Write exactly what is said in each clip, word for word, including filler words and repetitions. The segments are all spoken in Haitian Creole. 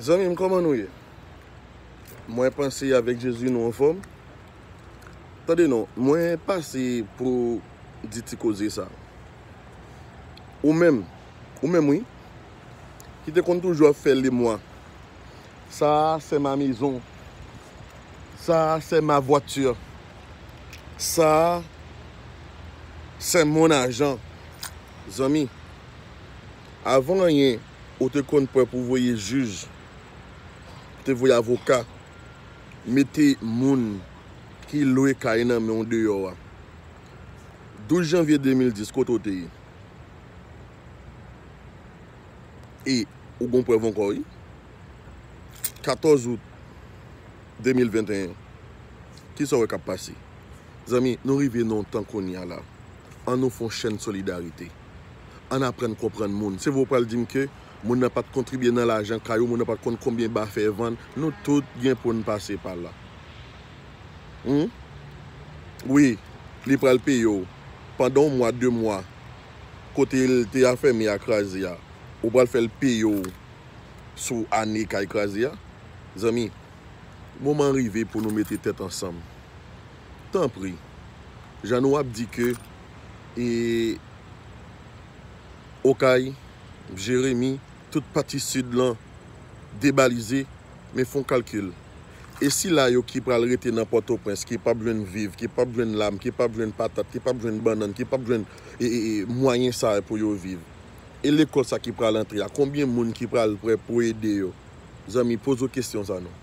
Zanmi m, kòman nou ye? Mwen panse avèk Jezi nou anfòm. Tande non, mwen pase pou di ti koze sa. Ou menm, ou menm wi, ki te konn toujou ap fè lemwa. Ça, c'est ma maison. Ça, c'est ma voiture. Ça, c'est mon argent. Zanmi, avan anyen, ou te konn prè pou voye jij, ou te voye avoka, mete moun ki lwe kay nan men w deyò a. Douz janvye de mil dis, kote w te ye? E ou gon prèv ankò, wi. Katòz out de mil venteyen. Kisa w wè k ap pase? Zanmi, nou rive nan yon tan kounye a la. An nou fè yon chèn solidarite. Ann aprann konprann moun. Se vre w pral di m ke moun nan pa t kontribye nan lajan kay ou, moun nan pa t konn konbyen ba fè vann. Nou tout gen pou n pase pa la. Hmm? Wi, li pral peye w. Pandan yon mwa, de mwa, kote l te afèmi a kraze a, ou pral fè l peye w sou ane kay kraze a. Zanmi, moman an rive pou nou mete tèt ansanm. Tanpri, jan nou ap di ke, e, Okay, Jeremi, tout pati sid lan debalize, men fè yon kalkil. E sila yo ki pral rete nan Pòtoprens, ki p ap jwenn viv, ki p ap jwenn lam, ki p ap jwenn patat, ki p ap jwenn bannann, ki p ap jwenn, e, e, e, mwayen sa a pou yo viv? E lekòl sa ki pral antre a, konbyen moun ki pral prè pou ede yo? Zanmi, poze w kesyon sa non.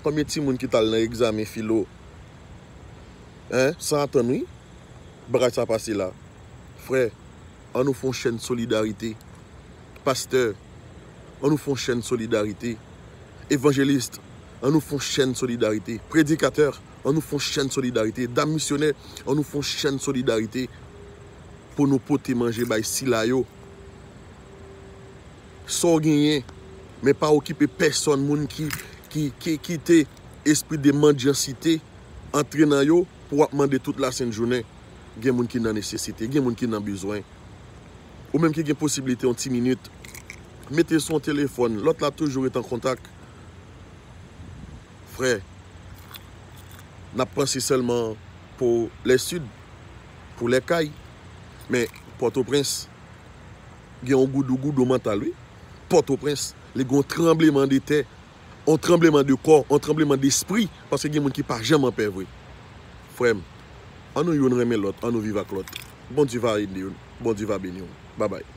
Konbyen timoun ki t al nan egzamen filo? Hein? San atann wi. Bagay sa pase la. Frè, an nou fè yon chèn solidarite. Pastè, an nou fè yon chèn solidarite. Evanjelis, an nou fè yon chèn solidarite. Predikatè, an nou fè yon chèn solidarite. Dam misyonè, an nou fè yon chèn solidarite pou nou pote manje bay sila yo. Sa w genyen, men pa okipe pèsonn moun ki, ki, ki kite espri de mandyansite antre nan yo pou w ap mande tout lasent jounen. Gen moun ki nan nesesite, gen moun ki nan bezwen. Ou menm ki gen posiblite yon ti minit, mete sou yon telefòn, lòt la toujou ret an kontak. Frè, n ap panse sèlman pou lè sid, pou lè kay. Men Pòtoprens, gen yon goudougoudou mantal, wi. Pòtoprens, li gen yon tranbleman de tè, yon tranbleman de kò, yon tranbleman despri, paske gen moun ki pa janm an pè vre. Frè m, an nou youn renmen lòt, an nou viv ak lòt. Bondye va ede w, Bondye va beni w. Babay.